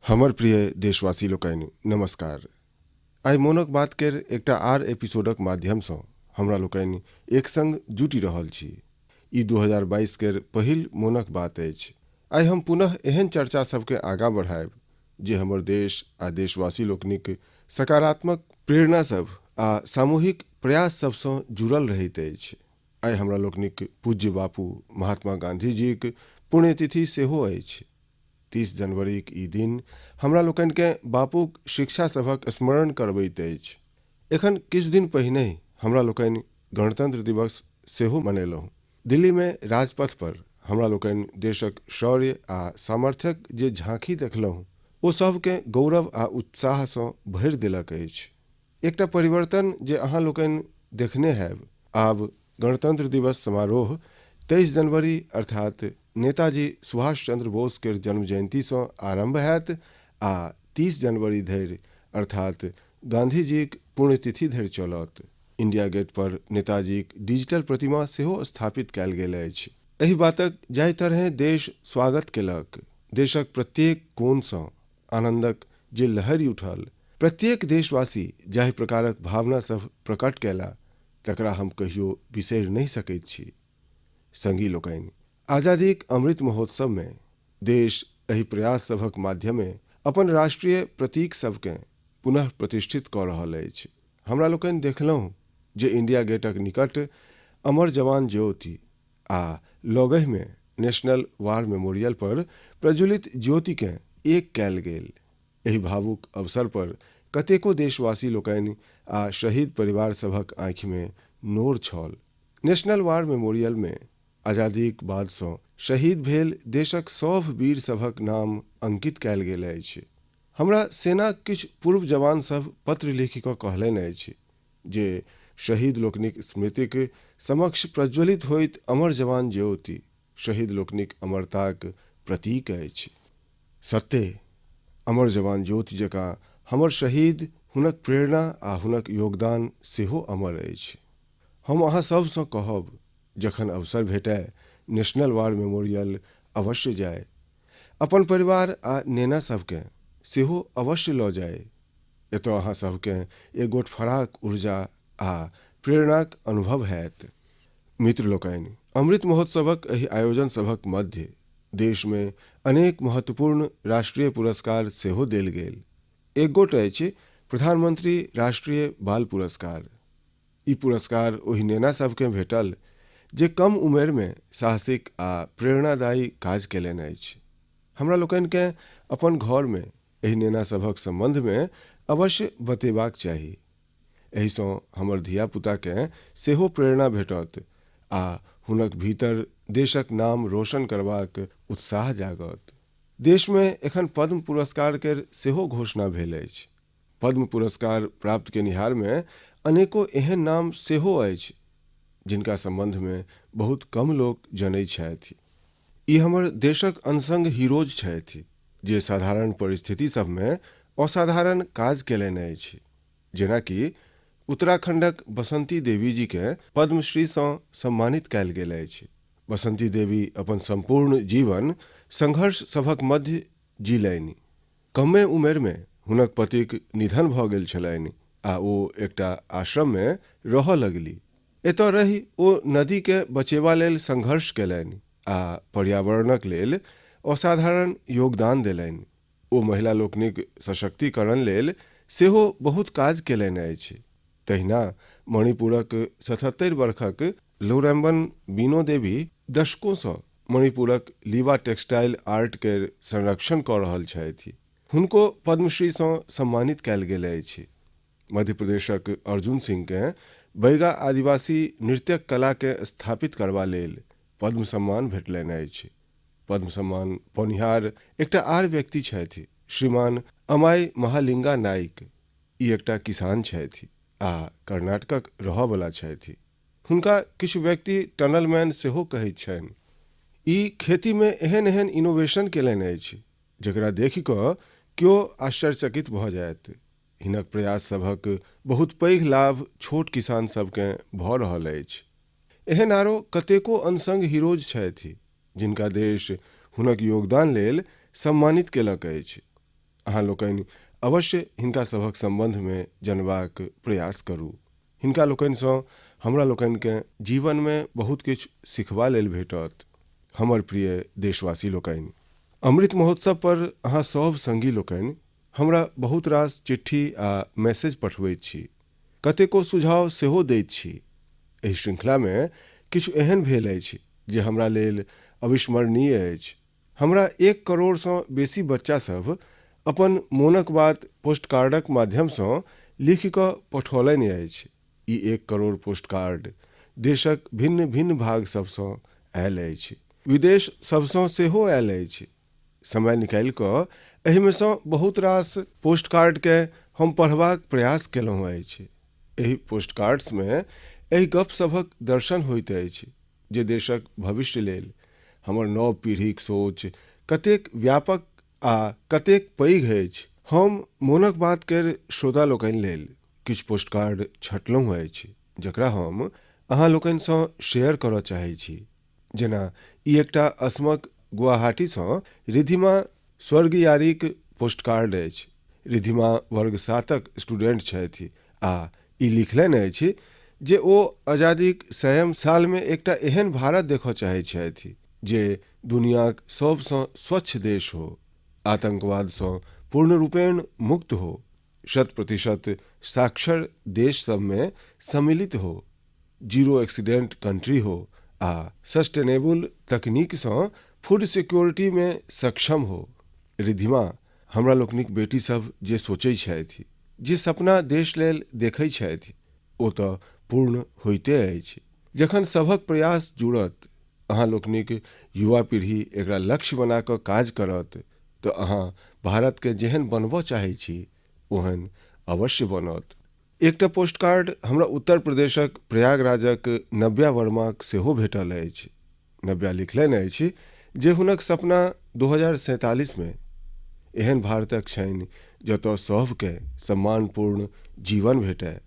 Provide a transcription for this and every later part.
हमर प्रिय देशवासी लोकनि, नमस्कार। आइ मोनक बात केर एकटा आर एपिसोडक माध्यमसँ हमरा लोकनि एक संग जुटि रहल छी। ई 2022 केर पहिल मोनक बात अछि। आइ हम पुनः एहन चर्चा सभकेँ आगाँ बढ़ायब जे हमर देश आ देशवासी लोकनिक सकारात्मक प्रेरणा सभ आ सामूहिक प्रयास सभसँ जुड़ल रहैत अछि। आइ हमरा लोकनिक पूज्य बापू महात्मा गाँधीजीक पुण्यतिथि सेहो अछि। 30 जनवरीक ई दिन हमरा लोकनिकेँ बापूक शिक्षा सभक स्मरण करबैत अछि। एखन किछु दिन पहिनहि हमरा लोकनि गणतंत्र दिवस सेहो मनेलहुँ। दिल्लीमे राजपथ पर हमरा लोकनि देशक शौर्य आ सामर्थ्यक जे झाँकी देखलहुँ ओ सभकेँ गौरव आ उत्साहसँ भरि देलक अछि। एकटा परिवर्तन जे अहाँ लोकनि देखने हैब, आब गणतंत्र दिवस समारोह 23 जनवरी अर्थात नेताजी सुभाष चंद्र बोस केर जन्म जयंतीसँ आरंभ हैत आ 30 जनवरी धरि अर्थात गांधीजीक पुण्यतिथि धरि चलत। इंडिया गेट पर नेताजीक डिजिटल प्रतिमा सेहो स्थापित कयल गेल अछि। एहि बातक जाहि तरहें देश स्वागत केलक, देशक प्रत्येक कोनसँ आनन्दक जे लहरि उठल, प्रत्येक देशवासी जाहि प्रकारक भावना सभ प्रकट कयला, तकरा हम कहियो बिसरि नहि सकैत छी। संगी लोकनि, आजादीक अमृत महोत्सवमे देश एहि प्रयास सभक माध्यमे अपन राष्ट्रीय प्रतीक सभकेँ पुनः प्रतिष्ठित कऽ रहल अछि। हमरा लोकनि देखलहुँ जे इंडिया गेटक निकट अमर जवान ज्योति आ लगहिमे नेशनल वार मेमोरियल पर प्रज्वलित ज्योतिकेँ एक कयल गेल। एहि भावुक अवसर पर कतेको देशवासी लोकनि आ शहीद परिवार सभक आँखिमे नोर छल। नेशनल वार मेमोरियलमे आजादीक बादसँ शहीद भेल देशक सभ वीर सभक नाम अंकित कयल गेल अछि। हमरा सेनाक किछु पूर्व जवान सभ पत्र लिखि कऽ कहलनि अछि जे शहीद लोकनिक स्मृतिक समक्ष प्रज्वलित होइत अमर जवान ज्योति शहीद लोकनिक अमरताक प्रतीक अछि। सत्ते, अमर जवान ज्योति जकाँ हमर शहीद, हुनक प्रेरणा आ हुनक योगदान सेहो अमर अछि। हम अहाँ सभसँ कहब, जखन अवसर भेटय, नेशनल वार मेमोरियल अवश्य जाय। अपन परिवार आ नेना सभकेँ सेहो अवश्य लऽ जाय। एतय अहाँ सभकेँ एक गोट फराक ऊर्जा आ प्रेरणाक अनुभव हैत। मित्र लोकनि, अमृत महोत्सवक एहि आयोजन सभक मध्य देशमे अनेक महत्वपूर्ण राष्ट्रीय पुरस्कार सेहो देल गेल। एक गोट अछि प्रधानमंत्री राष्ट्रीय बाल पुरस्कार। ई पुरस्कार ओहि नेना सभकेँ भेटल जे कम उमेरमे साहसिक आ प्रेरणादायी काज कयलनि अछि। हमरा लोकनिकेँ अपन घरमे एहि नेना सभक सम्बन्धमे अवश्य बतेबाक चाही। एहिसँ हमर धिया-पुताकेँ सेहो प्रेरणा भेटत आ हुनक भीतर देशक नाम रोशन करबाक उत्साह जागत। देशमे एखन पद्म पुरस्कार केर सेहो घोषणा भेल अछि। पद्म पुरस्कार प्राप्त केनिहारमे अनेको एहन नाम सेहो अछि जिनका सम्बन्धमे बहुत कम लोक जनैत छथि। ई हमर देशक अनसंग हीरोज छथि जे साधारण परिस्थिति सभमे असाधारण काज केलनि अछि। जेना कि उत्तराखंडक बसंती देवीजीकेँ पद्मश्रीसँ सम्मानित कयल गेल अछि। बसंती देवी अपन सम्पूर्ण जीवन संघर्ष सभक मध्य जीलनि। कमे उमेरमे हुनक पतिक निधन भऽ गेल छलनि आ ओ एकटा आश्रममे रहऽ लगली। एतऽ रहि ओ नदीकेँ बचेबा लेल संघर्ष केलनि आ पर्यावरणक लेल असाधारण योगदान देलनि। ओ महिला लोकनिक सशक्तिकरण लेल सेहो बहुत काज केलनि अछि। तहिना मणिपुरक 77 बरखक लौरेम्बन बीनो देवी दशकोंसँ मणिपुरक लीवा टेक्सटाइल आर्ट केर संरक्षण कऽ रहल छथि। हुनको पद्मश्रीसँ सम्मानित कयल गेल अछि। मध्य प्रदेशक अर्जुन सिंहकेँ बैगा आदिवासी नृत्यक कलाकेँ स्थापित करबा लेल पद्म सम्मान भेटलनि अछि। पद्म सम्मान पौनिहार एकटा आर व्यक्ति छथि श्रीमान अमाय महालिंगा नाइक। ई एकटा किसान छथि आ कर्नाटकक रहऽवला छथि। हुनका किछु व्यक्ति टनल मैन सेहो कहैत छनि। ई खेतीमे एहन-एहन इनोवेशन केलनि अछि जकरा देखि कऽ क्यो आश्चर्यचकित भऽ जायत। हिनक प्रयास सभक बहुत पैघ लाभ छोट किसान सभकेँ भऽ रहल अछि। एहन आरो कतेको अनसंग हीरोज छथि जिनका देश हुनक योगदान लेल सम्मानित केलक अछि। अहाँ लोकनि अवश्य हिनका सभक सम्बन्धमे जनबाक प्रयास करू। हिनका लोकनिसँ हमरा लोकनिकेँ जीवनमे बहुत किछु सिखबा लेल भेटत। हमर प्रिय देशवासी लोकनि, अमृत महोत्सव पर अहाँ सभ संगी लोकनि हमरा बहुत रास चिट्ठी आ मैसेज पठबैत छी। कतेको सुझाव सेहो दैत छी। एहि श्रृंखलामे किछु एहन भेल अछि जे हमरा लेल अविस्मरणीय अछि। हमरा 1 करोड़सँ बेसी बच्चा सभ अपन मोनक बात पोस्टकार्डक माध्यमसँ लिखि कऽ पठौलनि अछि। ई 1 करोड़ पोस्टकार्ड देशक भिन्न-भिन्न भाग सभसँ आयल अछि। विदेश सभसँ सेहो आयल अछि। समय निकालि कऽ एहिमेसँ बहुत रास पोस्टकार्डकेँ हम पढ़बाक प्रयास केलहुँ अछि। एहि पोस्टकार्ड्समे एहि गप सभक दर्शन होइत अछि जे देशक भविष्य लेल हमर नव पीढ़ीक सोच कतेक व्यापक आ कतेक पैघ अछि। हम मोनक बात केर श्रोता लोकनि लेल किछु पोस्टकार्ड छँटलहुँ अछि जकरा हम अहाँ लोकनिसँ शेयर करऽ चाहैत छी। जेना ई एकटा असमक गुवाहाटीसँ रिधिमा स्वर्गयारीक पोस्टकार्ड अछि। रिधिमा वर्ग 7क स्टूडेंट छथि आ ई लिखलनि अछि जे ओ आजादीक 100म सालमे एकटा एहन भारत देखऽ चाहैत छथि जे दुनियाक सभसँ स्वच्छ देश हो, आतंकवादसँ पूर्णरूपेण मुक्त हो, 100% साक्षर देश सभमे सम्मिलित हो, जीरो एक्सीडेंट कंट्री हो आ सस्टेनेबल तकनीकसँ फूड सिक्योरिटीमे सक्षम हो। रिद्धिमा, हमरा लोकनिक बेटी सभ जे सोचै छथि, जे सपना देश लेल देखै छथि, ओ तऽ पूर्ण होइते अछि। जखन सभक प्रयास जुड़त, अहाँ लोकनिक युवा पीढ़ी एकरा लक्ष्य बना कऽ काज करत, तऽ अहाँ भारतकेँ जेहन बनबऽ चाहै छी, ओहन अवश्य बनत। एकटा पोस्टकार्ड हमरा उत्तर प्रदेशक प्रयागराजक नव्या वर्माक सेहो भेटल अछि। नव्या लिखलनि अछि जे हुनक सपना 2047 मे एहन भारतक छनि जतय सभकेँ सम्मानपूर्ण जीवन भेटय,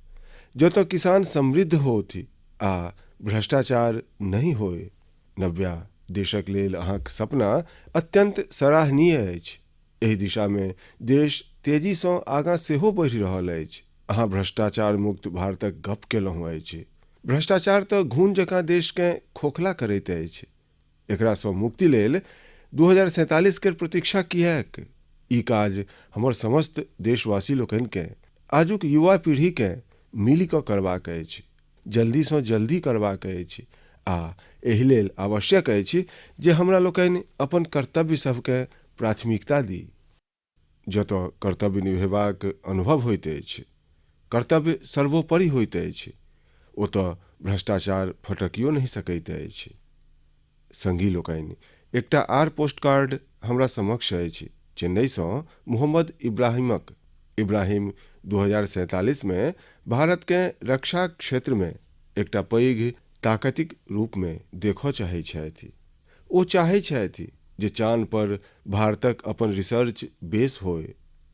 जतय किसान समृद्ध होथि आ भ्रष्टाचार नहि होय। नव्या, देशक लेल अहाँक सपना अत्यन्त सराहनीय अछि। एहि दिशामे देश तेजीसँ आगाँ सेहो बढ़ि रहल अछि। अहाँ भ्रष्टाचार मुक्त भारतक गप केलहुँ अछि। भ्रष्टाचार तऽ घून जकाँ देशकेँ खोखला करैत अछि। एकरासँ मुक्ति लेल 2047 केर प्रतीक्षा किएक? ई काज हमर समस्त देशवासी लोकनिकेँ, आजुक युवा पीढ़ीकेँ मिलि कऽ करबाक अछि। जल्दीसँ जल्दी करबाक अछि आ एहि लेल आवश्यक अछि जे हमरा लोकनि अपन कर्तव्य सभकेँ प्राथमिकता दी। जतय कर्तव्य निभेबाक अनुभव होइत अछि, कर्तव्य सर्वोपरि होइत अछि, ओतय भ्रष्टाचार फटकियो नहि सकैत अछि। संगी लोकनि, एकटा आर पोस्टकार्ड हमरा समक्ष अछि चेन्नईसँ मोहम्मद इब्राहिमक। इब्राहिम 2047 मे भारतकेँ रक्षाक क्षेत्रमे एकटा पैघ ताकतिक रूपमे देखऽ चाहैत छथि। ओ चाहैत छथि जे चान पर भारतक अपन रिसर्च बेस होय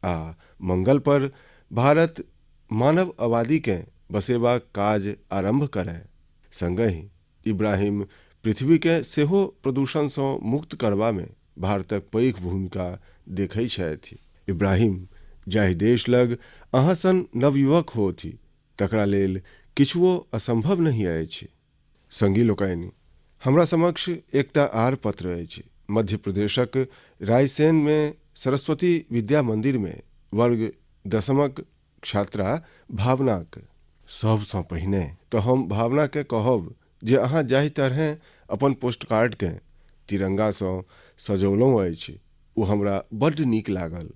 आ मंगल पर भारत मानव आबादीकेँ बसेबाक काज आरम्भ करय। संगहि इब्राहिम पृथ्वीकेँ सेहो प्रदूषणसँ मुक्त करबामे भारतक पैघ भूमिका देखै छथि। इब्राहिम, जाहि देश लग अहाँ सन नवयुवक होथि, तकरा लेल किछुओ असंभव नहि अछि। संगी लोकनि, हमरा समक्ष एकटा आर पत्र अछि मध्य प्रदेशक रायसेनमे सरस्वती विद्या मंदिरमे वर्ग दसमक छात्रा भावनाक। सभसँ पहिने तँ हम भावनाकेँ कहब जे अहाँ जाहि तरहेँ अपन पोस्टकार्डकेँ तिरंगासँ सजौलहुँ अछि ओ हमरा बड्ड नीक लागल।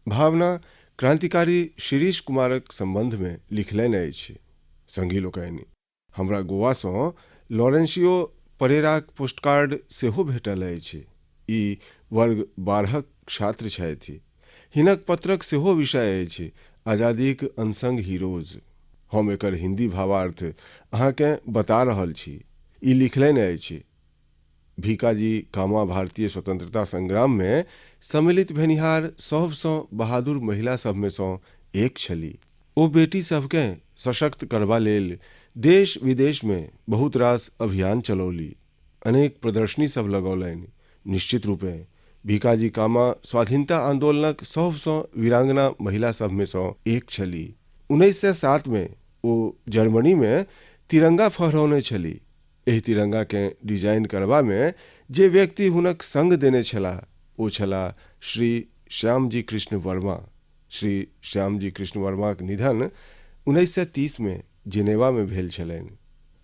भावना क्रान्तिकारी शिरीष कुमारक सम्बन्धमे लिखलनि अछि। संगी लोकनि, हमरा गोवासँ लॉरेंशियो परेराक पोस्टकार्ड सेहो भेटल अछि। ई वर्ग 12क छात्र छथि। हिनक पत्रक सेहो विषय अछि आजादीक अनसंग हीरोज। हम एकर हिन्दी भावार्थ अहाँकेँ बता रहल छी। ई लिखलनि अछि, भीकाजी कामा भारतीय स्वतंत्रता संग्राममे सम्मिलित भेनिहार सभसँ बहादुर महिला सभमे सँ एक छली। ओ बेटी सभकेँ सशक्त करबा लेल देश-विदेशमे बहुत रास अभियान चलौली। अनेक प्रदर्शनी सभ लगौलनि। निश्चित रूपेँ भीकाजी कामा स्वाधीनता आन्दोलनक सभसँ वीरांगना महिला सभमे सँ एक छली। 1907 मे ओ जर्मनीमे तिरंगा फहरौने छली। एहि तिरंगाकेँ डिजाइन करबामे जे व्यक्ति हुनक संग देने छलाह ओ छलाह श्री श्यामजी कृष्ण वर्मा। श्री श्यामजी कृष्ण वर्माक निधन 1930 मे जिनेवामे भेल छलनि।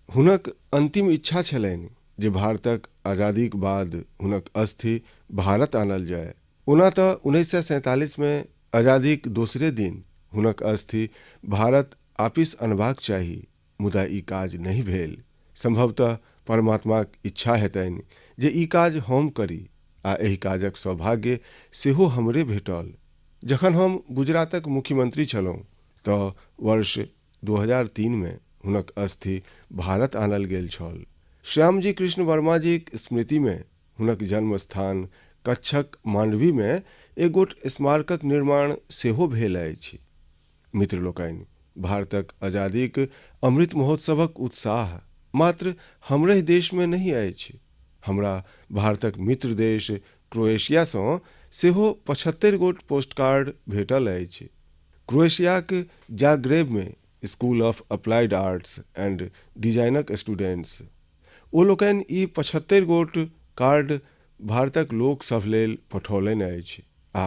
हुनक अन्तिम इच्छा छलनि जे भारतक आजादीक बाद हुनक अस्थि भारत आनल जाय। ओना तँ 1947 मे आजादीक दोसरे दिन हुनक अस्थि भारत आपिस अनबाक चाही, मुदा ई काज नहि भेल। संभवतः परमात्माक इच्छा हेतनि जे ई काज हम करी आ एहि काजक सौभाग्य सेहो हमरे भेटल। जखन हम गुजरातक मुख्यमंत्री छलहुँ तँ वर्ष 2003 मे हुनक अस्थि भारत आनल गेल छल। श्यामजी कृष्ण वर्माजीक स्मृतिमे हुनक जन्मस्थान कच्छक मांडवीमे एकगोट स्मारकक निर्माण सेहो भेल अछि। मित्र लोकनि, भारतक आजादीक अमृत महोत्सवक उत्साह मात्र हमरहि देशमे नहि अछि। हमरा भारतक मित्र देश क्रोएशियासँ सेहो 75 गोट पोस्टकार्ड भेटल अछि। क्रोएशियाक जाग्रेबमे school of applied arts and डिजाइनक स्टूडेंट्स ओ लोकनि ई 75 गोट कार्ड भारतक लोक सभ लेल पठौलनि अछि आ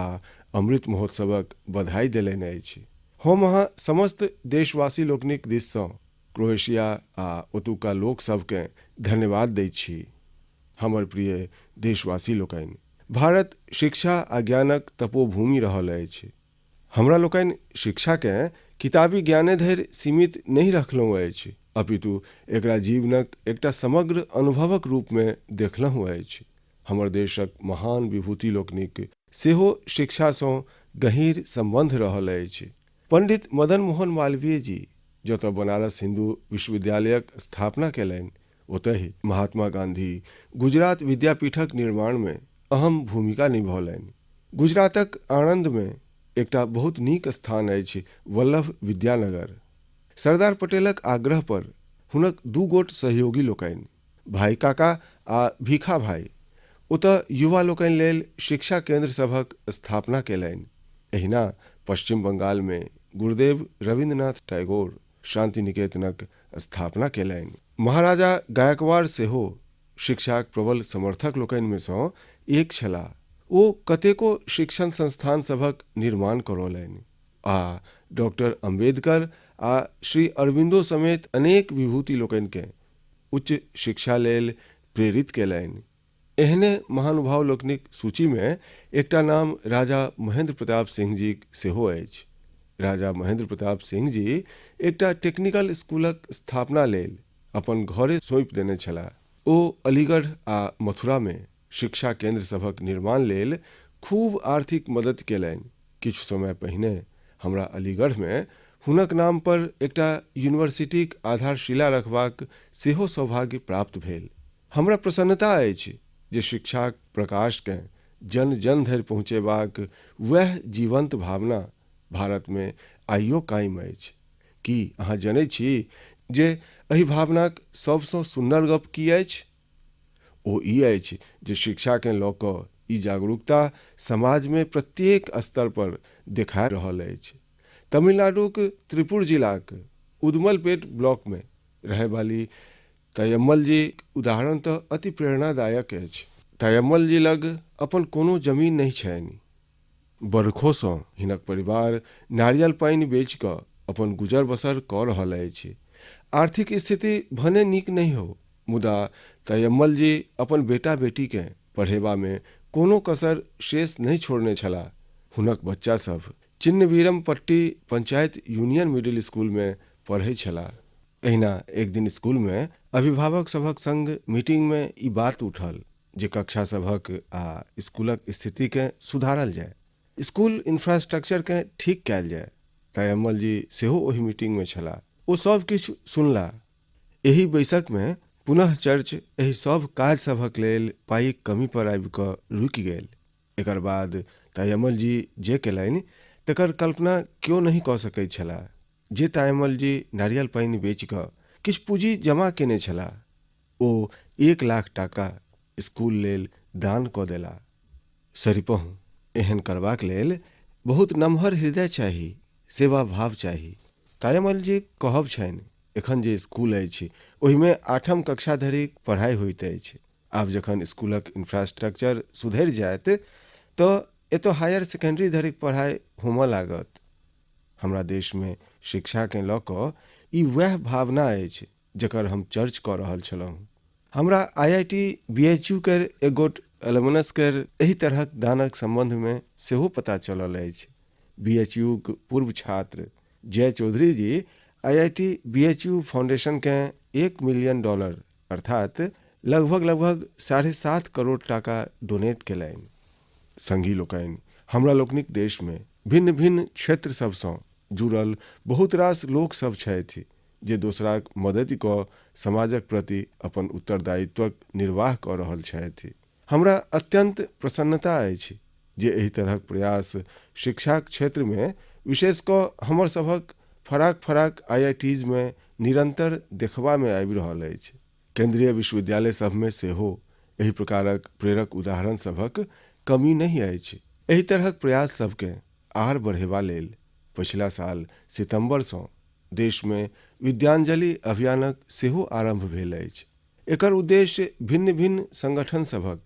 अमृत महोत्सवक बधाई देलनि अछि। हम अहाँ समस्त देशवासी लोकनिक दिससँ क्रोएशिया आ ओतुका लोक सभकेँ धन्यवाद दैत छी। हमर प्रिय देशवासी लोकनि, भारत शिक्षा आ ज्ञानक तपोभूमि रहल अछि। हमरा लोकनि शिक्षाकेँ किताबी ज्ञाने धरि सीमित नहि रखलहुँ अछि, अपितु एकरा जीवनक एकटा समग्र अनुभवक रूपमे देखलहुँ अछि। हमर देशक महान विभूति लोकनिक सेहो शिक्षासँ गहींर सम्बन्ध रहल अछि। पंडित मदन मोहन मालवीय जी जतय बनारस हिन्दू विश्वविद्यालयक स्थापना कयलनि, ओतहि महात्मा गांधी गुजरात विद्यापीठक निर्माणमे अहम भूमिका निभौलनि। गुजरातक आणन्दमे एकटा बहुत नीक स्थान अछि वल्लभ विद्यानगर। सरदार पटेलक आग्रह पर हुनक दू गोट सहयोगी लोकनि, भाई काका आ भीखा भाई, ओतय युवा लोकनि लेल शिक्षा केन्द्र सभक स्थापना कयलनि। एहिना पश्चिम बंगालमे गुरुदेव रवीन्द्रनाथ टैगोर शान्ति निकेतनक स्थापना कयलनि। महाराजा गायकवाड़ सेहो शिक्षाक प्रबल समर्थक लोकनिमे सँ एक छलाह। ओ कतेको शिक्षण संस्थान सभक निर्माण करौलनि आ डॉक्टर अम्बेडकर आ श्री अरविन्दो समेत अनेक विभूति लोकनिकेँ उच्च शिक्षा लेल प्रेरित कयलनि। एहने महानुभाव लोकनिक सूचीमे एकटा नाम राजा महेन्द्र प्रताप सिंह जीक सेहो अछि। राजा महेन्द्र प्रताप सिंह जी एकटा टेक्निकल स्कूलक स्थापना लेल अपन घरे सौंपि देने छलाह। ओ अलीगढ़ आ मथुरामे शिक्षा केन्द्र सभक निर्माण लेल खूब आर्थिक मदति केलनि। किछु समय पहिने हमरा अलीगढ़मे हुनक नाम पर एकटा यूनिवर्सिटीक आधारशिला रखबाक सेहो सौभाग्य प्राप्त भेल। हमरा प्रसन्नता अछि जे शिक्षाक प्रकाशकेँ जन-जन धरि पहुँचेबाक वएह जीवन्त भावना भारतमे आइयो कायम अछि। की अहाँ जनैत छी जे एहि भावनाक सभसँ सुन्नर गप की अछि? ओ ई अछि जे शिक्षाकेँ लऽ कऽ ई जागरूकता समाजमे प्रत्येक स्तर पर देखा रहल अछि। तमिलनाडुक त्रिपुर जिलाक उदमलपेट ब्लॉकमे रहयवाली तयम्मल जीक उदाहरण तँ अति प्रेरणादायक अछि। तयम्मल जी लग अपन कोनो जमीन नहि छनि। बरखोसँ हिनक परिवार नारियल पानि बेचि कऽ अपन गुजर-बसर कऽ रहल अछि। आर्थिक स्थिति भने नीक नहि हो, मुदा तयम्मल जी अपन बेटा-बेटीकेँ पढ़ेबामे कोनो कसर शेष नहि छोड़ने छलाह। हुनक बच्चा सभ चिन्नवीरमपट्टी पंचायत यूनियन मिडिल स्कूलमे पढ़ै छलाह। एहिना एक दिन स्कूलमे अभिभावक सभक संग मीटिंगमे ई बात उठल जे कक्षा सभक आ स्कूलक स्थितिकेँ सुधारल जाय। स्कूल इंफ्रास्ट्रक्चरकेँ ठीक कयल जाय। तायम्मल जी सेहो ओहि मीटिंगमे छलाह। ओ सभ किछु सुनलाह। एहि बैसकमे पुनः चर्च एहि सभ काज सभक लेल पाइक कमी पर आबि कऽ रुकि गेल। एकर बाद तायम्मल जी जे केलनि तकर कल्पना क्यो नहि कऽ सकैत छलाह। जे तायम्मल जी नारियल पानि बेचि कऽ किछु पूँजी जमा केने छलाह ओ 1 लाख टाका स्कूल लेल दान कऽ देलाह। सरिपहुँ एहन करबाक लेल बहुत नमहर हृदय चाही, सेवा भाव चाही। तायमल जीक कहब छनि, एखन जे स्कूल अछि ओहिमे आठम कक्षा धरिक पढ़ाइ होइत अछि। आब जखन स्कूलक इंफ्रास्ट्रक्चर सुधरि जायत तऽ एतय हायर सेकेंडरी धरिक पढ़ाइ होमय लागत। हमरा देशमे शिक्षाकेँ लऽ कऽ ई वएह भावना अछि जकर हम चर्च कऽ रहल छलहुँ। हमरा I I T B H U केर एक गोट एलुमनस केर एहि तरहक दानक सम्बन्धमे सेहो पता चलल अछि। बी एच यू क पूर्व छात्र Jai Chaudhary ji I I T B H U फाउंडेशनकेँ एक मिलियन डॉलर अर्थात लगभग लगभग 7.5 करोड़ टाका डोनेट केलनि। संगी लोकनि, हमरा लोकनिक देशमे भिन्न भिन्न क्षेत्र सभसँ जुड़ल बहुत रास लोक सभ छथि जे दोसराक मदति कऽ समाजक प्रति अपन उत्तरदायित्वक निर्वाह कऽ रहल छथि। हमरा अत्यन्त प्रसन्नता अछि जे एहि तरहक प्रयास शिक्षाक क्षेत्रमे विशेष कऽ हमर सभक फराक-फराक आईआईटीज मे निरंतर देखबामे आबि रहल अछि। केंद्रीय विश्वविद्यालय सभमे सेहो एहि प्रकारक प्रेरक उदाहरण सभक कमी नहि अछि। एहि तरहक प्रयास सभकेँ आर बढ़ेबा लेल पछिला साल सितंबरसँ देशमे विद्यांजलि अभियानक सेहो आरंभ भेल अछि। एकर उद्देश्य भिन्न-भिन्न संगठन सभक,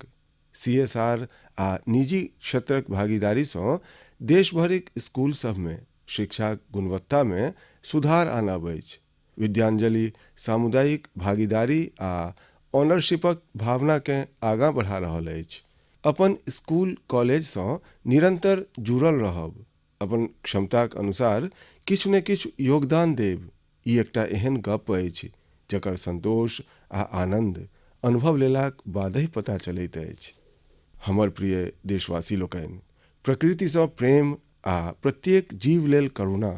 सीएसआर आ निजी क्षेत्रक भागीदारीसँ देशभरिक स्कूल सभमे शिक्षाक गुणवत्तामे सुधार आनब अछि। विद्यांजलि सामुदायिक भागीदारी आ ऑनरशिपक भावनाकेँ आगाँ बढ़ा रहल अछि। अपन स्कूल-कॉलेजसँ निरंतर जुड़ल रहब, अपन क्षमताक अनुसार किछु ने किछु योगदान देब, ई एकटा एहन गप्प अछि जकर संतोष आ आनंद अनुभव लेलाक बादहि पता चलैत अछि। हमर प्रिय देशवासी लोकनि, प्रकृतिसँ प्रेम आ प्रत्येक जीव लेल करुणा,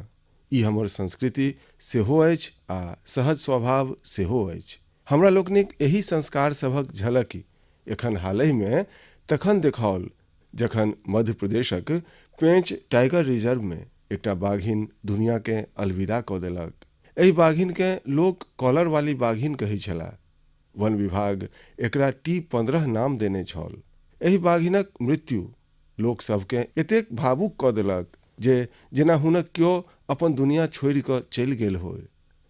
ई हमर संस्कृति सेहो अछि आ सहज स्वभाव सेहो अछि। हमरा लोकनिक एहि संस्कार सभक झलकि एखन हालहिमे तखन देखाओल जखन मध्य प्रदेशक पेंच टाइगर रिजर्वमे एकटा बाघिन दुनियाकेँ अलविदा कऽ देलक। एहि बाघिनकेँ लोक कॉलर वाली बाघिन कहैत छलाह। वन विभाग एकरा टी 15 नाम देने छल। एहि बाघिनक मृत्यु लोक सभकेँ एतेक भावुक कऽ देलक जे जेना हुनक क्यो अपन दुनिया छोड़ि कऽ चलि गेल होय।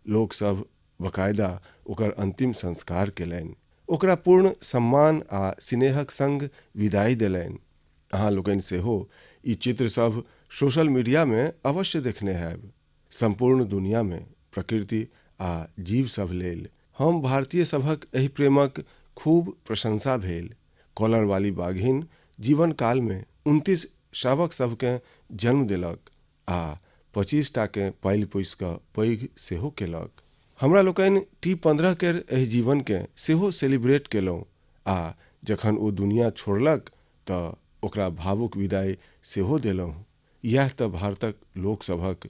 लोक सभ बकायदा ओकर अंतिम संस्कार केलनि। ओकरा पूर्ण सम्मान आ सिनेहक संग विदाई देलनि। अहाँ लोकनि सेहो ई चित्र सभ सोशल मीडियामे अवश्य देखने हएब। सम्पूर्ण दुनियामे प्रकृति आ जीव सभ लेल हम भारतीय सभक एहि प्रेमक खूब प्रशंसा भेल। कॉलर वाली बाघिन जीवनकालमे 29 शावक सभकेँ जन्म देलक आ 25 टाकेँ पालि-पोसि कऽ पैघ सेहो केलक। हमरा लोकनि टी 15 केर एहि जीवनकेँ सेहो सेलिब्रेट केलहुँ आ जखन ओ दुनिया छोड़लक तऽ ओकरा भावुक विदाई सेहो देलहुँ। इएह तऽ भारतक लोक सभक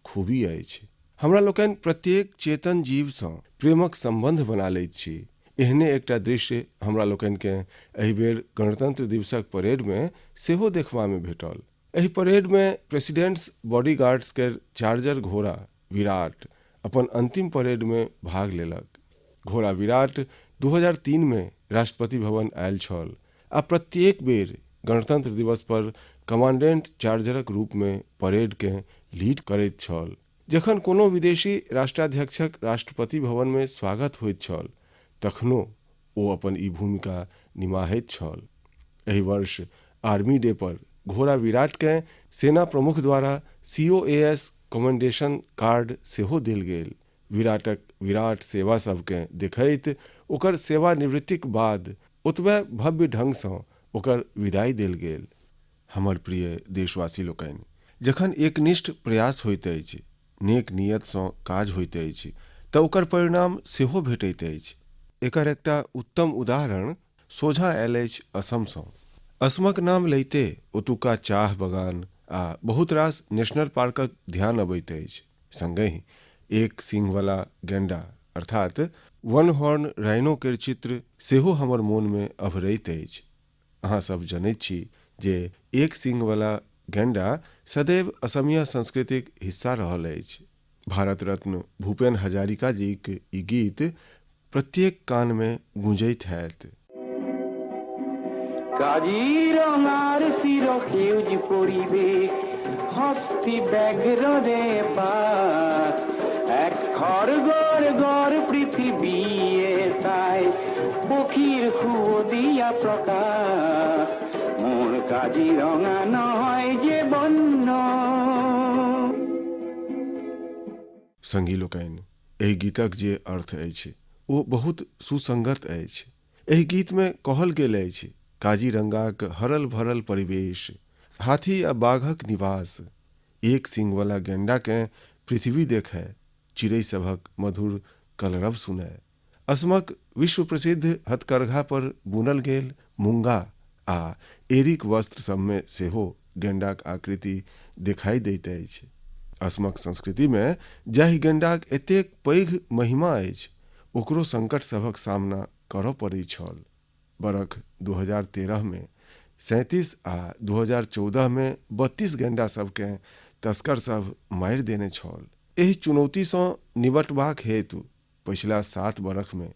खूबी अछि। हमरा लोकनि प्रत्येक चेतन जीवसँ प्रेमक सम्बन्ध बना लैत छी। एहने एकटा दृश्य हमरा लोकनिकेँ एहि बेर गणतंत्र दिवसक परेडमे सेहो देखबामे भेटल। एहि परेडमे प्रेसिडेंट्स बॉडीगार्ड्स केर चार्जर घोड़ा विराट अपन अंतिम परेडमे भाग लेलक। घोड़ा विराट 2003 मे राष्ट्रपति भवन आयल छल आ प्रत्येक बेर गणतंत्र दिवस पर कमांडेंट चार्जरक रूपमे परेडकेँ लीड करैत छल। जखन कोनो विदेशी राष्ट्राध्यक्षक राष्ट्रपति भवनमे स्वागत होइत छल तखनो ओ अपन ई भूमिका निमाहैत छल। एहि वर्ष आर्मी डे पर घोड़ा विराटकेँ सेना प्रमुख द्वारा सीओएएस कमेंडेशन कार्ड सेहो देल गेल। विराटक विराट सेवा सभकेँ देखैत ओकर सेवानिवृत्तिक बाद ओतबे भव्य ढंगसँ ओकर विदाई देल गेल। हमर प्रिय देशवासी लोकनि, जखन एकनिष्ठ प्रयास होइत अछि, नेक नीयतसँ काज होइत अछि तऽ ओकर परिणाम सेहो भेटैत अछि। एकर एकटा उत्तम उदाहरण सोझाँ आयल अछि असमसँ। असमक नाम लैते ओतुका चाह बगान आ बहुत रास नेशनल पार्कक ध्यान अबैत अछि। संगहि एक सींघवला गेंडा अर्थात वन हॉर्न राइनो केर चित्र सेहो हमर मोनमे अभरैत अछि। अहाँ सभ जनैत छी जे एक सींघवला गेंडा सदैव असमिया संस्कृतिक हिस्सा रहल अछि। भारत रत्न भूपेन हजारिका जीक ई गीत प्रत्येक कानमे गूंजैत हैत। কাজিৰঙাৰ চিৰ সেউজ পৰিৱেশ, হস্তি ব্যাঘ্ৰৰে বাস। এক খড়গৰ গড় পৃথিৱীয়ে চাই, পক্ষীৰ সুৱদীয়া প্ৰকাশ। মোৰ কাজিৰঙা নহয় যে বন্য। संगी लोकनि, एहि गीतक जे अर्थ अछि ओ बहुत सुसंगत अछि। एहि गीतमे कहल गेल अछि काजीरंगाक हरल भरल परिवेश, हाथी आ बाघक निवास, एक सींगवला गेंडाकेँ पृथ्वी देखय, चिड़ै सभक मधुर कलरव सुनय, असमक विश्व प्रसिद्ध हथकरघा पर बुनल गेल मूंगा आ एरीक वस्त्र सभमे सेहो गेंडाक आकृति देखाइ दैत अछि। असमक संस्कृतिमे जाहि गेंडाक एतेक पैघ महिमा अछि, ओकरो संकट सभक सामना करऽ पड़ैत छल। बरख 2013 मे 37 आ 2014 मे 32 गेंडा सभकेँ तस्कर सभ मारि देने छल। एहि चुनौतीसँ निबटबाक हेतु पछिला 7 बरखमे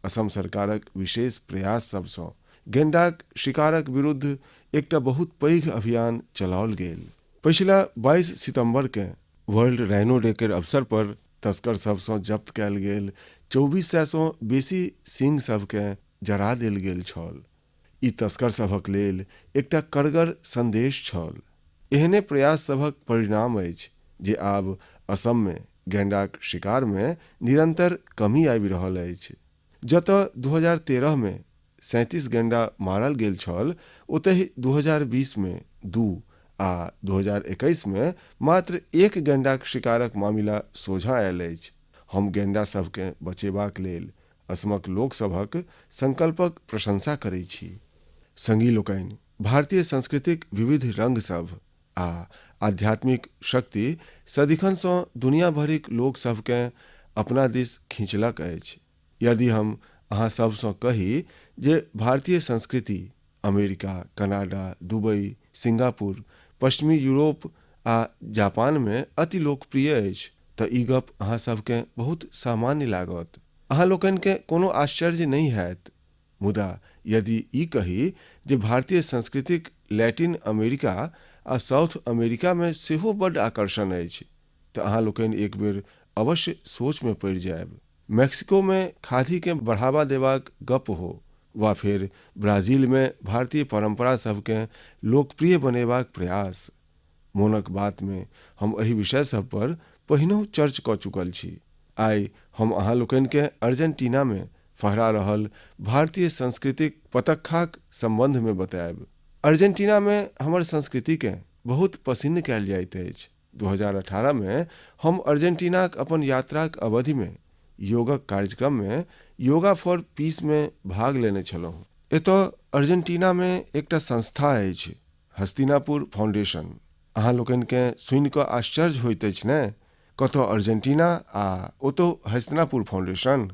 असम सरकारक विशेष प्रयास सभसँ गेंडाक शिकारक विरुद्ध एकटा बहुत पैघ अभियान चलाओल गेल। पछिला 22 सितंबरकेँ वर्ल्ड राइनो डे केर अवसर पर तस्कर सभसँ जब्त कयल गेल 2400 सँ बेसी सींग सभकेँ जरा देल गेल छल। ई तस्कर सभक लेल एकटा कड़गर संदेश छल। एहने प्रयास सभक परिणाम अछि जे आब असममे गेंडाक शिकारमे निरंतर कमी आबि रहल अछि। जतय 2013 मे 37 गेंडा मारल गेल छल, ओतहि 2020 मे 2 आ 2021 मे मात्र एक गेंडाक शिकारक मामिला सोझाँ आयल अछि। हम गेंडा सभकेँ बचेबाक लेल असमक लोकसभक संकल्पक प्रशंसा करैत छी। संगी लोकनि, भारतीय संस्कृतिक विविध रंग सभ आ आध्यात्मिक शक्ति सदिखनसँ दुनिया भरिक लोक सभकेँ अपना दिस खींचलक अछि। यदि हम अहाँ सभसँ कही जे भारतीय संस्कृति अमेरिका, कनाडा, दुबई, सिंगापुर, पश्चिमी यूरोप आ जापानमे अति लोकप्रिय अछि तऽ ई गप अहाँ सभकेँ बहुत सामान्य लागत। अहाँ लोकनिकेँ कोनो आश्चर्य नहि हैत। मुदा यदि ई कही जे भारतीय संस्कृतिक लैटिन अमेरिका आ साउथ अमेरिकामे सेहो बड्ड आकर्षण अछि तऽ अहाँ लोकनि एक बेर अवश्य सोचमे पड़ि जायब। मैक्सिकोमे खादीकेँ बढ़ावा देबाक गप्प हो वा फेर ब्राजीलमे भारतीय परंपरा सभकेँ लोकप्रिय बनेबाक प्रयास, मोनक बातमे हम एहि विषय सभ पर पहिनहु चर्च कऽ चुकल छी। आइ हम अहाँ लोकनिकेँ अर्जेंटीनामे फहरा रहल भारतीय संस्कृतिक पतक्खाक संबंधमे बतायब। अर्जेंटीनामे हमर संस्कृतिकेँ बहुत पसिन्न कयल जाइत अछि। 2018 मे हम अर्जेंटीनाक अपन यात्राक अवधिमे योगक कार्यक्रममे योगा फॉर पीसमे भाग लेने छलहुँ। एतय अर्जेंटीनामे एकटा संस्था अछि हस्तिनापुर फाउंडेशन। अहाँ लोकनिकेँ सुनि कऽ आश्चर्य होइत अछि ने? कतऽ अर्जेंटीना आ ओतहु हस्तिनापुर फाउंडेशन?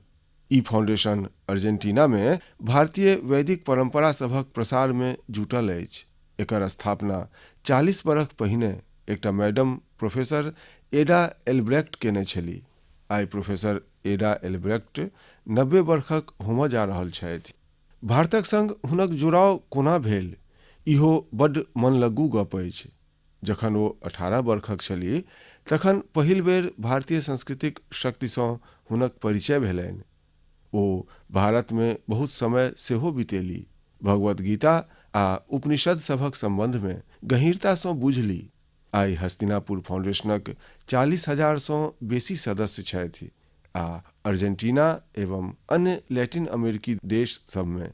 ई फाउंडेशन अर्जेंटीनामे भारतीय वैदिक परंपरा सभक प्रसारमे जुटल अछि। एकर स्थापना 40 बरख पहिने एकटा मैडम प्रोफेसर एडा एल्ब्रेक्ट केने छली। आइ प्रोफेसर एडा एल्ब्रेक्ट 90 बरखक होमय जा रहल छथि। भारतक संग हुनक जुड़ाव कोना भेल, इहो बड्ड मनलग्गू गप अछि। जखन ओ 18 बरखक छलीह तखन पहिल बेर भारतीय संस्कृतिक शक्तिसँ हुनक परिचय भेलनि। ओ भारतमे बहुत समय सेहो बितेली। भगवद् गीता आ उपनिषद सभक संबंधमे गहींरतासँ बुझली। आइ हस्तिनापुर फाउंडेशनक 40 हजारसँ बेसी सदस्य छथि आ अर्जेंटीना एवं अन्य लैटिन अमेरिकी देश सभमे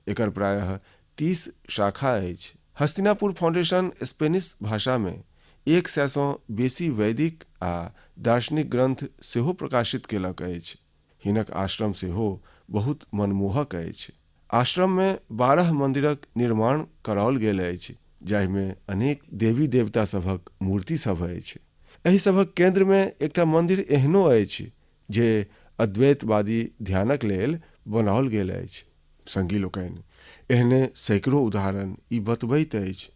एकर प्रायः 30 शाखा अछि। हस्तिनापुर फाउंडेशन स्पेनिश भाषामे 100सँ बेसी वैदिक आ दार्शनिक ग्रंथ सेहो प्रकाशित केलक अछि। हिनक आश्रम सेहो बहुत मनमोहक अछि। आश्रममे 12 मंदिरक निर्माण कराओल गेल अछि, जाहिमे अनेक देवी-देवता सभक मूर्ति सभ अछि। एहि सभक केन्द्रमे एकटा मंदिर एहनो अछि जे अद्वैतवादी ध्यानक लेल बनाओल गेल अछि। संगी लोकनि, एहने सैकड़ो उदाहरण ई बतबैत अछि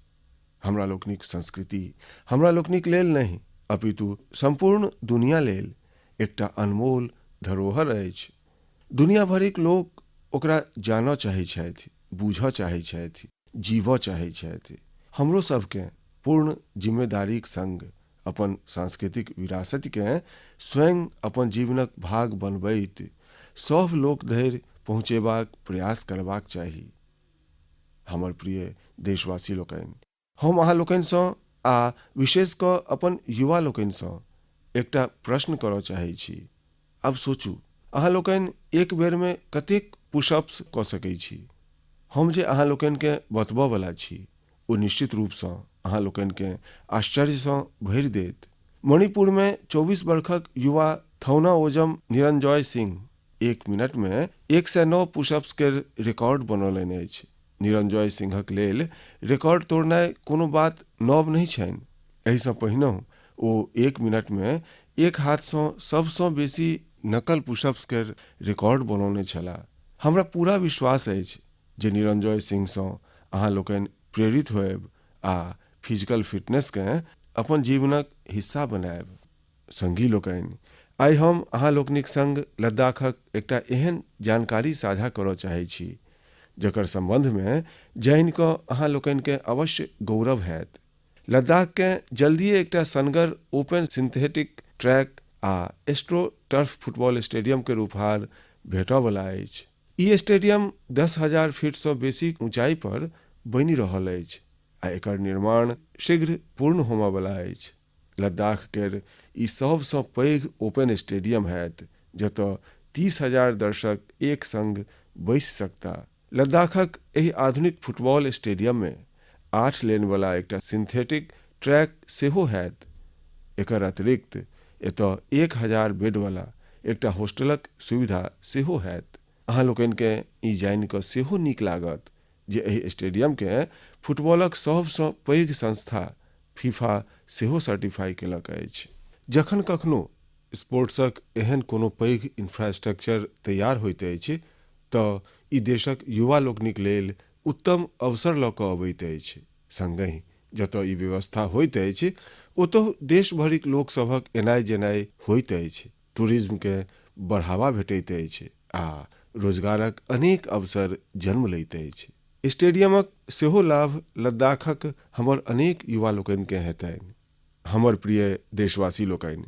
हमरा लोकनिक संस्कृति हमरा लोकनिक लेल नहि अपितु सम्पूर्ण दुनिया लेल एकटा अनमोल धरोहर अछि। दुनिया भरिक लोक ओकरा जानऽ चाहैत छथि, बूझऽ चाहैत छथि। जीबऽ चाहैत छथि। हमरो सभकेँ पूर्ण जिम्मेदारीक संग अपन सांस्कृतिक विरासतिकेँ स्वयं अपन जीवनक भाग बनबैत सभ लोक धरि पहुँचेबाक प्रयास करबाक चाही। हमर प्रिय देशवासी लोकनि, हम अहाँ लोकनिसँ आ विशेष कऽ अपन युवा लोकनिसँ एकटा प्रश्न करऽ चाहैत छी। आब सोचू, अहाँ लोकनि एक बेरमे कतेक पुशअप्स कऽ सकैत छी? हम जे अहाँ लोकनिकेँ बतबऽ वला छी ओ निश्चित रूपसँ अहाँ लोकनिकेँ आश्चर्यसँ भरि देत। मणिपुरमे 24 बरखक युवा थौनाओजम निरंजॉय सिंह एक मिनटमे 109 पुशअप्स केर रिकॉर्ड बनौलनि अछि। निरंजॉय सिंहक लेल रिकॉर्ड तोड़नाइ कोनो बात नव नहि छनि। एहिसँ पहिनहुँ ओ एक मिनटमे एक हाथसँ सभसँ बेसी नकल पुशअप्स केर रिकॉर्ड बनौने छलाह। हमरा पूरा विश्वास अछि जे निरंजॉय सिंहसँ अहाँ लोकनि प्रेरित होयब आ फिजिकल फिटनेसकेँ अपन जीवनक हिस्सा बनायब। संगी लोकनि, आइ हम अहाँ लोकनिक संग लद्दाखक एकटा एहन जानकारी साझा करय चाहैत छी, जकर सम्बन्धमे जानि कऽ अहाँ लोकनिकेँ अवश्य गौरव हैत। लद्दाखकेँ जल्दिये एकटा सनगर ओपन सिंथेटिक ट्रैक आ एस्ट्रो टर्फ फुटबॉल स्टेडियम केर उपहार भेटय वला अछि। ई स्टेडियम 10,000 फीटसँ बेसी ऊंचाई पर बनि रहल अछि आ एकर निर्माण शीघ्र पूर्ण होमय वला अछि। लद्दाख केर ई सभसँ पैघ ओपन स्टेडियम होयत, जतय 30,000 दर्शक एक संग बैसि सकता। लद्दाखक एहि आधुनिक फुटबॉल स्टेडियममे 8 लेन वला एकटा सिंथेटिक ट्रैक सेहो होयत। एकर अतिरिक्त एतय 1000 बेड वला एकटा हॉस्टलक सुविधा सेहो होयत। अहाँ लोकनिकेँ ई जानि कऽ सेहो नीक लागत जे एहि स्टेडियमकेँ फुटबॉलक सभसँ पैघ संस्था फीफा सेहो सर्टिफाई केलक अछि। जखन कखनो स्पोर्ट्सक एहन कोनो पैघ इंफ्रास्ट्रक्चर तैयार होइत अछि तऽ ई देशक युवा लोकनिक लेल उत्तम अवसर लऽ कऽ अबैत अछि। संगहि जतय ई व्यवस्था होइत अछि ओतहु देश भरिक लोक सभक एनाइ-जेनाइ होइत अछि, टूरिज्मकेँ बढ़ावा भेटैत अछि आ रोजगारक अनेक अवसर जन्म लैत अछि। स्टेडियमक सेहो लाभ लद्दाखक हमर अनेक युवा लोकनिकेँ हेतनि। हमर प्रिय देशवासी लोकनि,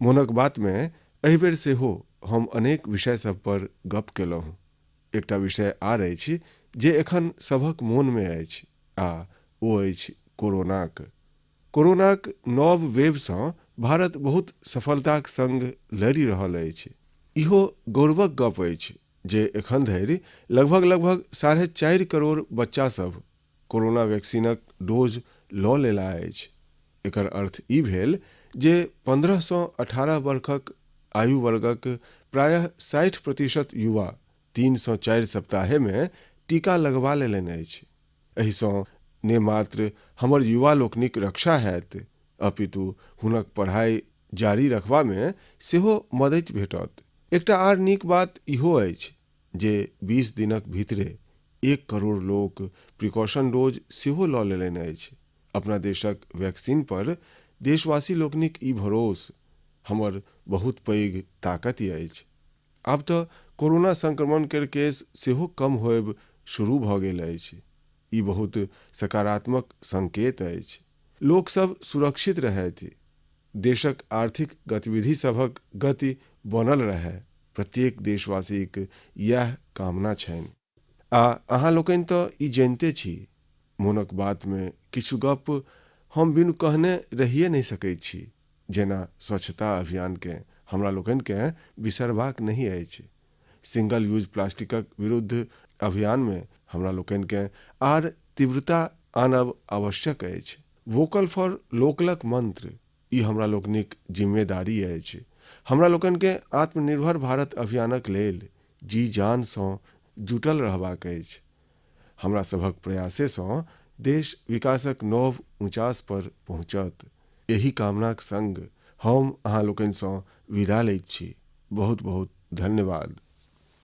मोनक बातमे एहि बेर सेहो हम अनेक विषय सभ पर गप्प केलहुँ। एकटा विषय आर अछि जे एखन सभक मोनमे अछि आ ओ अछि कोरोनाक। कोरोनाक नव वेवसँ भारत बहुत सफलताक संग लड़ि रहल अछि। इहो गौरवक गप्प अछि जे एखन धरि लगभग-लगभग 4.5 करोड़ बच्चा सभ कोरोना वैक्सीनक डोज लऽ लेलाह अछि। एकर अर्थ ई भेल जे 15 सँ 18 बरखक आयु वर्गक प्रायः 60% युवा 3 सँ 4 सप्ताहेमे टीका लगबा लेलनि अछि। एहिसँ ने मात्र हमर युवा लोकनिक रक्षा हैत अपितु हुनक पढ़ाइ जारी रखबामे सेहो मदति भेटत। एकटा आर नीक बात इहो अछि जे 20 दिनक भीतरे 1 करोड़ लोक प्रिकॉशन डोज सेहो लऽ लेलनि अछि। अपना देशक वैक्सीन पर देशवासी लोकनिक ई भरोस हमर बहुत पैघ ताकति अछि। आब तऽ कोरोना संक्रमण केर केस सेहो कम होयब शुरू भऽ गेल अछि। ई बहुत सकारात्मक संकेत अछि। लोक सभ सुरक्षित रहथि, देशक आर्थिक गतिविधि सभक गति बनल रहय, प्रत्येक देशवासीक इएह कामना छनि। आ अहाँ लोकनि तऽ ई जनिते छी, मोनक बातमे किछु गप्प हम बिनु कहने रहिए नहि सकैत छी, जेना स्वच्छता अभियानकेँ हमरा लोकनिकेँ बिसरबाक नहि अछि। सिंगल यूज प्लास्टिकक विरुद्ध अभियानमे हमरा लोकनिकेँ आर तीव्रता आनब आवश्यक अछि। वोकल फॉर लोकलक मंत्र ई हमरा लोकनिक जिम्मेदारी अछि। हमरा लोकनिकेँ आत्मनिर्भर भारत अभियानक लेल जी-जानसँ जुटल रहबाक अछि। हमरा सभक प्रयासेसँ देश विकासक नव ऊँचास पर पहुँचत। एहि कामनाक संग हम अहाँ लोकनिसँ विदा लैत छी। बहुत-बहुत धन्यवाद।